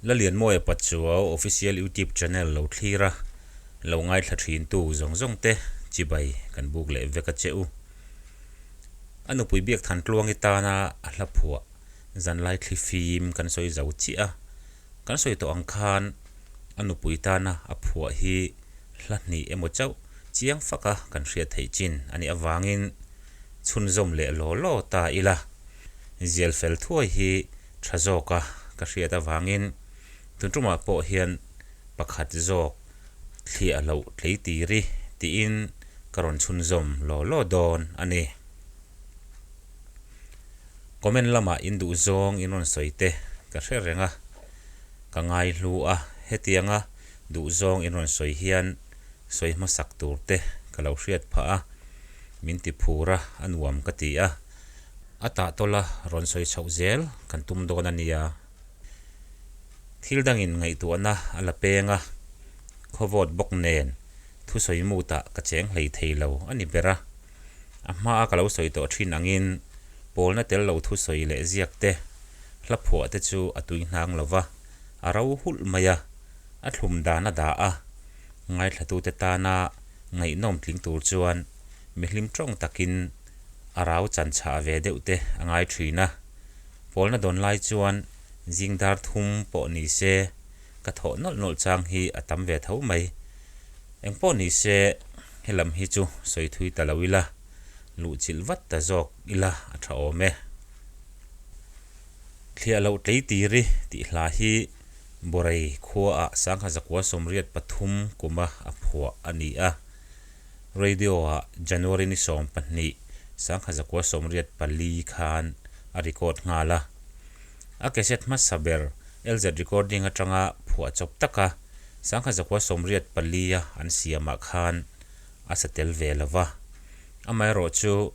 Lalianmawia Pachuau Official YouTube Channel lo thlir a, lo ngaithla thintu zawng zawng te chibai kan buk leh vek a che u. A nupui biak than tluangi tana a hla phuah zanlai thli fim kan sawi zo chiah a, kan sawi tawh ang khan a nupui tana a phuah hi hla hnih emaw chauh chiang faka kan hriat theih chin a nih avangin chhunzawm leh law law ta ila. Zial fel thuai hi tha zawka ka hriat avangin tun tumah pawh hian pakhat zawk thliah loh tlei tiri tiin ka rawn chhunzawm law law dawn a ni. Comment lamah in duh zawng in rawn sawi te ka hre reng a, ka ngai hlu a, hetianga duh zawng in rawn sawi hian sawi hmasak tur te ka lo hriat phah a, min ti phur a, a nuam ka ti a. A tah tawla rawn sawi chhoh zel kan tum dawn a nia. Thil dangin ngaihtuahna a la peng a, khawvawt bawk nen thusawi mutah ka cheng hlei thei lo a ni ber a. A hmaa ka lo sawi tawh thin angin pawlna tel lo thusawi leh ziak te, hla phuah te chu a tui hnang lo va, a ro hulh mai a, a thlum dan a dah a. Ngaithlatute tana ngaihnawm tling tur chuan mihlim tawng takin a rau chan chhah ve deuh te a ngai thin a, pawlna dawn lai chuan zing dar thum pawh ni se ka thawh nawlh nawlh chang hi a tam ve tho mai. Eng pawh ni se helam hi chu sawi thui ta lo ila, luh chilh vat ta zawk ila a tha awm e. Thliah loh tlei tiri tih hla hi Borei khuaah Sangha Zakua 83 kuma a phuah a ni a. Radio-ah January ni 12, 1984 khan a record nghal a. A cassette hmasa ber LZ Recording atanga phuah chawp taka 1984-a an siamah khan a sa tel ve lo va. Amaherawh chu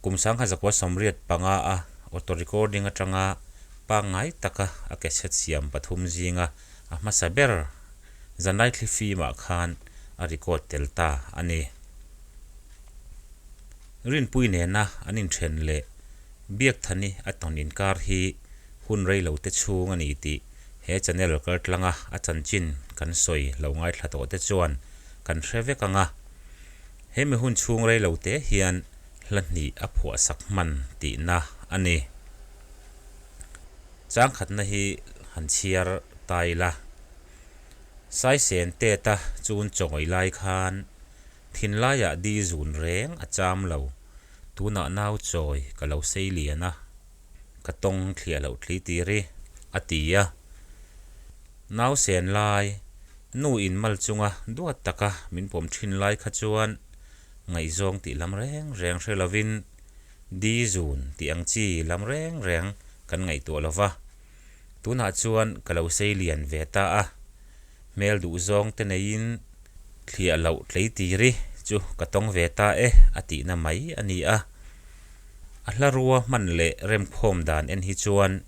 kum 1985-a Auto Recording atanga pangngai taka a cassette siam pathum zinga a hmasa ber Zanlai thli fimah khan a record tel ta a ni. Rinpui nena an inthen leh Biakthani a tawn inkar hi hun rei lo te chhung a ni tih he channel kaltlanga a chanchin kan sawi lo ngaithla tawh te chuan kan hre vek ang a. He mi hun chhung rei lo te hian hla hnih a phuahsak hman tihna a ni. Changkhatna hi han chhiar ta ila. Saisen Teta chun chawi lai khan thinlaiah di zun reng a cham lo, tunah nau chawi ka lo sei lian a, ka tawng thliah loh thli tir i, a ti a. Nau sen lai, nu in mal chunga duat taka min pawm thin lai kha chuan ngaihzawng tih lam reng reng hre lovin di zun tih ang chi lam reng reng kan ngaihtuah lo va. Tunah chuan ka lo sei lian ve ta a, hmel duh zawng te neiin thliah loh tlei tiri chu ka tawng ve ta e a tihna mai a ni a. A hla rua hman leh remkhawm dan en hi chuan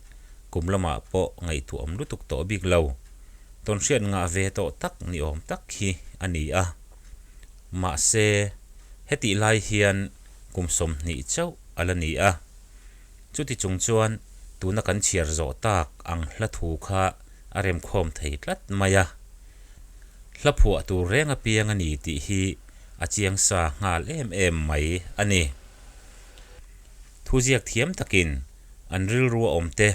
kum lamah pawh ngaihtuah awm lutuk tawh bik lo, tawnhriat ngah ve tawh tak ni awm tak hi a ni a. Mahse, hetih lai hian kum 20 chauh a la ni a. Chuti chung chuan tuna kan chhiar zawh tak ang hla thu kha a remkhawm thei tlat mai a. Hla phuah tur reng apiang a ni tih hi a chiang sa nghal em em mai a ni. Thuziak thiam takin an rilru a awmte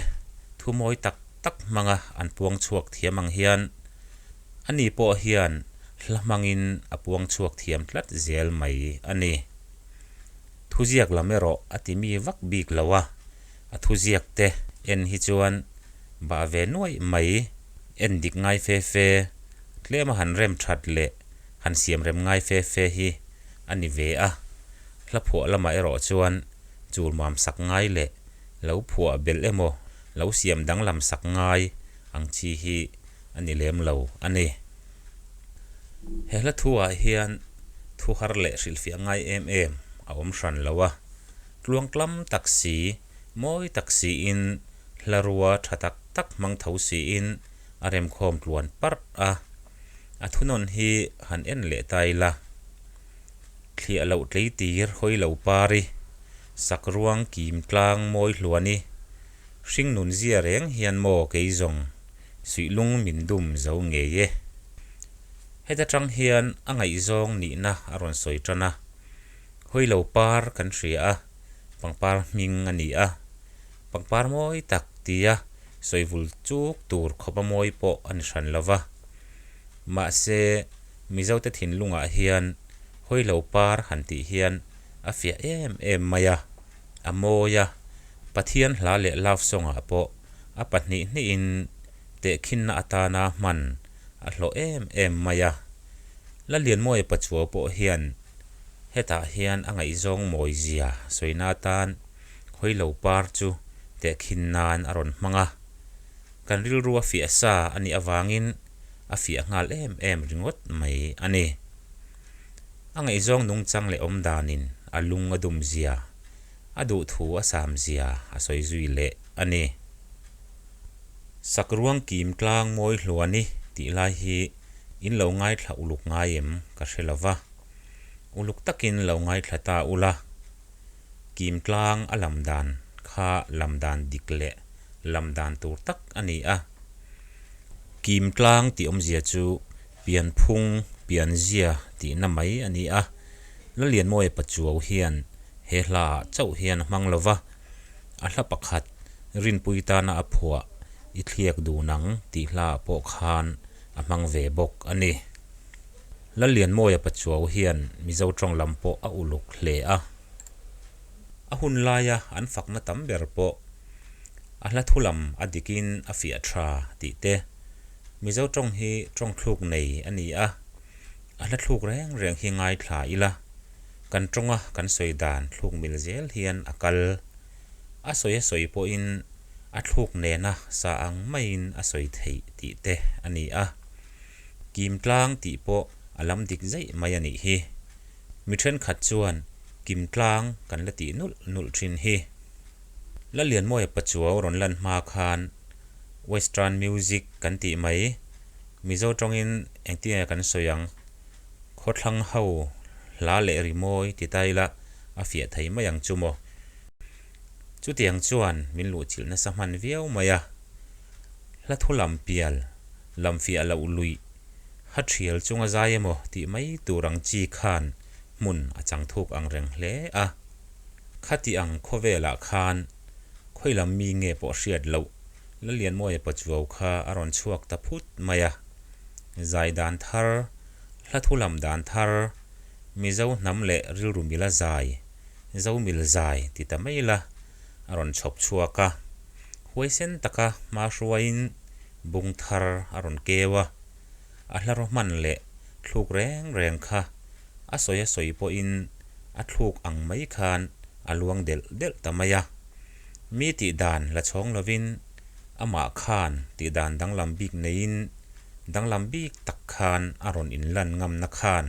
thu mawi tak tak hmanga an puang chhuak thiam ang hian ani pawh hian hla hmangin a puang chhuak thiam tlat zel mai a ni. Thuziak lam erawh a ti mi vak bik lo a, a thuziak te en hi chuan bah ve nuaih mai, en dik ngai fe fe, tlema han rem that leh han siam rem ngai fe fe hi a ni ve a, hla phuah lamah erawh chuan chul mam sak ngai leh lo phuah belh emaw lo siam danglam sak ngai ang chi hi a ni lem lo a ni. He hla thuah hian thu har leh hrilhfiah ngai em em a awm hran lo a, tluangtlam tak si, mawi tak siin, hla rua tha tak tak hmang tho siin a remkhawm tluan parh a. A thunawn hi han en leh ta ila, Thliah loh tleitir hawi lo pari, sak ruang kim tlang mawi hluani, hringnun zia reng hian maw kei zawng? Suihlung min dum zo ngei e. Heta tang hian a ngaihzawng nihna a rawn sawi tan a. Hawilo par kan hria a, pangpar hming a ni a. Pangpar mawi tak tia sawi vul chuk tur khawpa mawi pawh a ni hran lo va. Mahse, Mizote thinlungah hian hawilo par han tih hian a fiah em em mai a, a mawi a, Pathian hla leh love song-ah pawh a pahnih hnihin tehkhinna atana hman a hlawh em em mai a. Lalianmawia Pachuau pawh hian hetah hian a ngaihzawng mawizia sawina atan hawilo par chu tehkhin nan a rawn hmang a. Kan rilru a fiah sa a nih avangin a fiah nghal em em ringawt mai a ni. A ngaihzawng nungchang leh awmdanin a lung a dum zia, a duhthu a sam zia a sawi zui leh a ni. Sakruang kim tlang mawi hluani tih lai hi in lo ngaithla uluk ngai em ka hre lo va. Uluk takin lo ngaithla ta ula. Kim tlang a lam dan kha lam dan dik leh lam dan tur tak a ni a. Kim tlang tih awmzia chu pianphung, pianzia tihna mai a ni a. Lalianmawia Pachuau hian he hlaah chauh hian a hmang lo va. A hla pakhat, Rinpui tana a phuah i thliak dun ang tih hlaah pawh khan a hmang ve bawk a ni. Lallianmawia Pachuau hian Mizo tawng lam pawh a uluk hle a. A hun laia an fakna tam ber pawh a hla thu lam a dikin a fiah tha tih te. Mizo tawng hi tawng thluk nei a ni a, a hla thluk reng reng hi ngaithla ila. Kan tawnga kan sawi dan thluk mil zel hian a kal. A sawi a sawi pawhin a thluk nena sa ang maiin a sawi theih tih te a ni a. Kim tlang tih pawh a lam dik zaih mai a nih hi. Mi thenkhat chuan Kim tlang kan la tih nulh nulh thin hi. Lalianmawia Pachuau rawn lan hma khan Western music kan tih mai. Mizo tawngin engtinge kan sawi ang? Khawthlang ho hla leh rimawi ti ta ila a fiah thei mai ang chu maw. Chutiang chuan min luhchilh nasa hman viau mai a. Hla thu lam pial, lam fiah loh luih, ha thial chunga zai emaw tih mai tur ang chi khan hmun a chang thuk ang reng hle a. Khati ang khawvelah khan khawi lam mi nge pawh hriat loh Lalianmawia Pachuau kha a rawn chhuak ta phut mai a. Zai dan thar, hla thu lam dan thar, Mizo hnam leh rilru mila zai, Zo mil zai ti ta mai la, a rawn chhawp chhuak a. Huaisen taka hma hruaiin bung thar a rawn keu a. A hla raw hman leh thluk reng reng kha a sawi a sawi pawhin a thluk ang mai khan a luang delh delh ta mai a. Mi tih dan la chhawng lovin Amah khan tihdan danglam bik neiin danglam bik tak khan a rawn inlan ngamna khan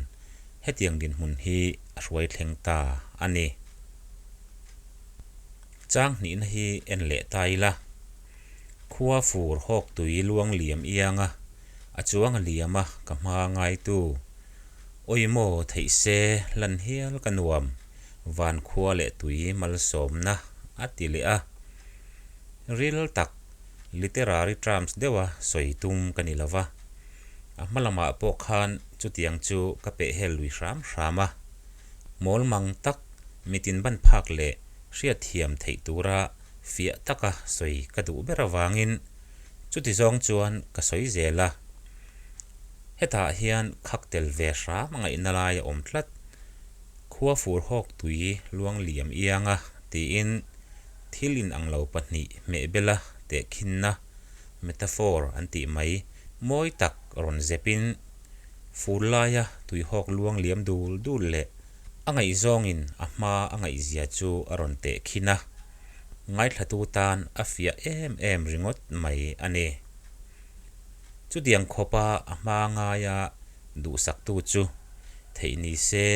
hetiang dinhmun hi a hruai thleng ta a ni. Chang hnihna hi en leh ta ila, khua fur hawk tui luang liam ianga a chuang a liam a ka hma ngaitu awi maw theih se lan hial ka nuam van khua leh tui malsawmna a ti leh a. Ril tak, literary terms deuha sawi tum ka ni lo va. A hma lamah pawh khan chutiang chu ka pehhel lui hram hram a. Mawl mang tak, mitin ban phak leh hriatthiam theih tura fiah taka sawi ka duh ber avangin chuti zawng chuan ka sawi zel a. Hetah hian khak tel ve hram a ngaihna lai a awm tlat. Khua fur hawk tui luang liam ianga tiin Thil inang lo pahnih hmehbela tehkhinna, metaphor, an tih mai, mawi tak rawn zepin fur laia tuihawk luang liam dul dul leh a ngaihzawngin a hma a ngaihzia chu a rawn tehkhin a, ngaithlatu tan a fiah em em ringawt mai a ni. Chutiang khawpa a hma ngaia duhsaktu chu theih ni se.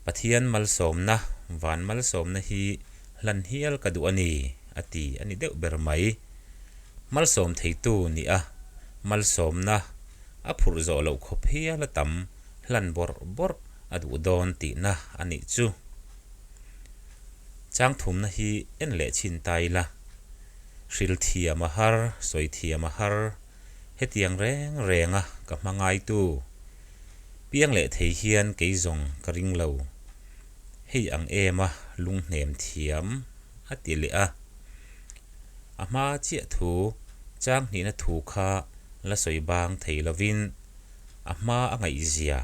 Pathian malsawmna, van malsawmna hi hlan hial ka duh a ni, a ti a ni deuh ber mai. Malsawm theitu nih a, malsawmna a phurh zawh loh khawp hial a tam hlan bawrh bawrh a duh dawn tihna a nih chu. Chang thumna hi en leh chhin ta ila, hril thiam a har, sawi thiam a har. Hetiang reng renga ka hma ngaitu piang leh thei hian kei zawng ka ring lo. Hei ang ema lunghnem thiam a ti leh a. A hma chiah thu chang hnihna thu kha la sawi bang thei lovin a hma a ngaihzia,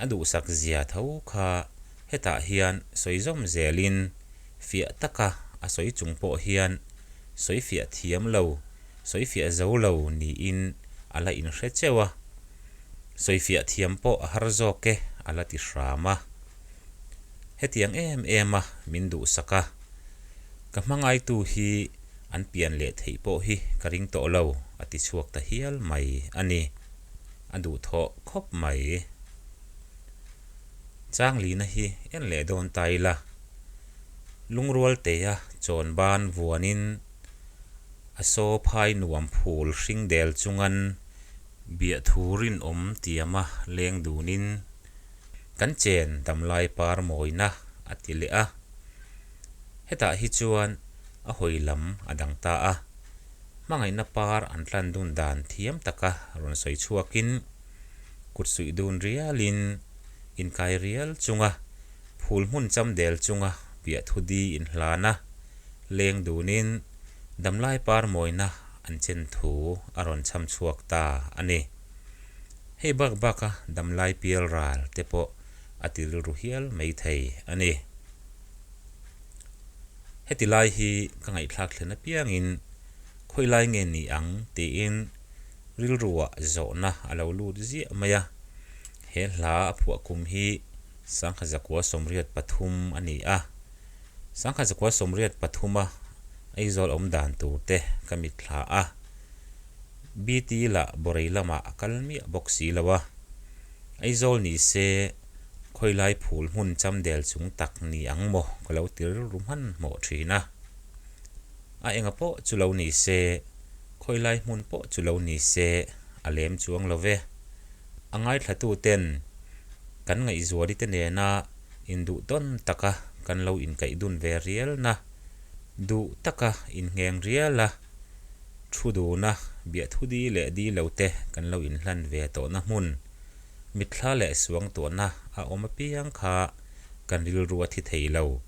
a duhsak zia tho kha hetah hian sawi zawm zelin fiah taka a sawi chung pawh hian sawi fiah thiam lo, sawi fiah zo lo niin a la inhre cheu a, sawi fiah thiam pawh a har zawk e a la ti hram a. Hetiang em em a min duhsak a, ka hmangaitu hi an pian leh theih pawh hi ka ring tawh lo a ti chhuak ta hial mai a ni. A duhthawh khawp mai. Changlina hi en leh dawn ta ila, Lungrualtea chawn ban vuanin a saw phai nuam phul hring del chungan biahthu rinawm tiama leng dunin kan chen damlai par mawina a ti leh a. Hetah hi chuan a hawi lam a dang ta a, hmangaihna par an tlan dun dan thiam taka rawn sawi chhuakin kut suih dun rialin inkai rial chunga phul hmun cham del chunga piah thu di inhlana leng dunin damlai par mawina an chen thu a rawn chham chhuak ta a ni. Hei bak baka damlai pial ral te pawh a ti rilru hial mai thei a ni. Heti lai hi ka ngaihthlak thlen apiangin khawi lai nge ni ang tiin rilruah zawhna a lo lut ziah mai a. He hla a phuah kum hi Sangha zakua 83 a ni a. Sangha zakua 83 a Aizawl awm dan tur te ka mitthla a. BT lah Borei lamah a kal miah bawk si lo a. Aizawl ni se khawilai phul hmun cham del chung tak ni ang maw ka lo ti rilru hmanhmawh thin a. A enga pawh chu lo ni se, khawilai hmun pawh chu lo ni se a lem chuang lo ve. A ngaithlatuten kan ngaihzuali te nena induh tawn taka kan lo inkaih dun ve rialna, duh taka inngheng riala thu duna biahthu di leh di lo te kan lo inhlan ve tawhna hmun, mitthla leh suangtuahna a awm apiang kha kan rilru a thi thei lo.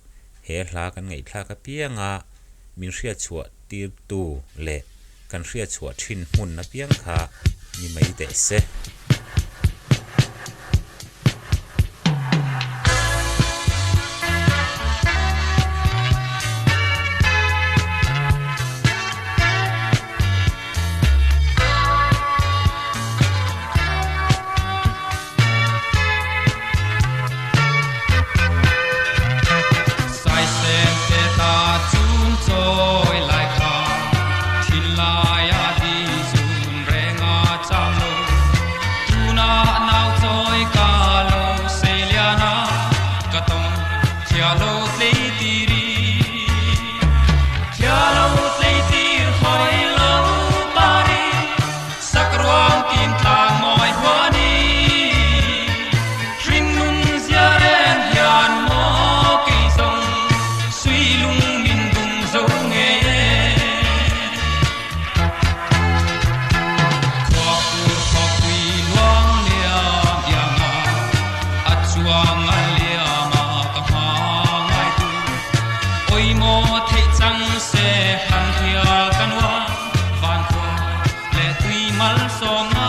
He hla kan ngaihthlak apianga min hriatchhuah tirtu leh kan hriatchhuah thin hmun apiang kha ni mai teh se. Saisen te ta chung chawi lai kha thinlaia di zun renga cham lo tuna nau chawi ka lo seiliana ka tawng thia lo tlei tiri thia lo tlei tir hawi lo pari Sakruang kim tlang mawi huani hringnun zia reng hian maw kei zawng sui lung min dum zo nge e. Khuakur khawpui luang liam ianga a chuang a liam a ka hma ngai tu awimaw theih chang se han hial ka nuam. Vankhua leh tui mal sawm a.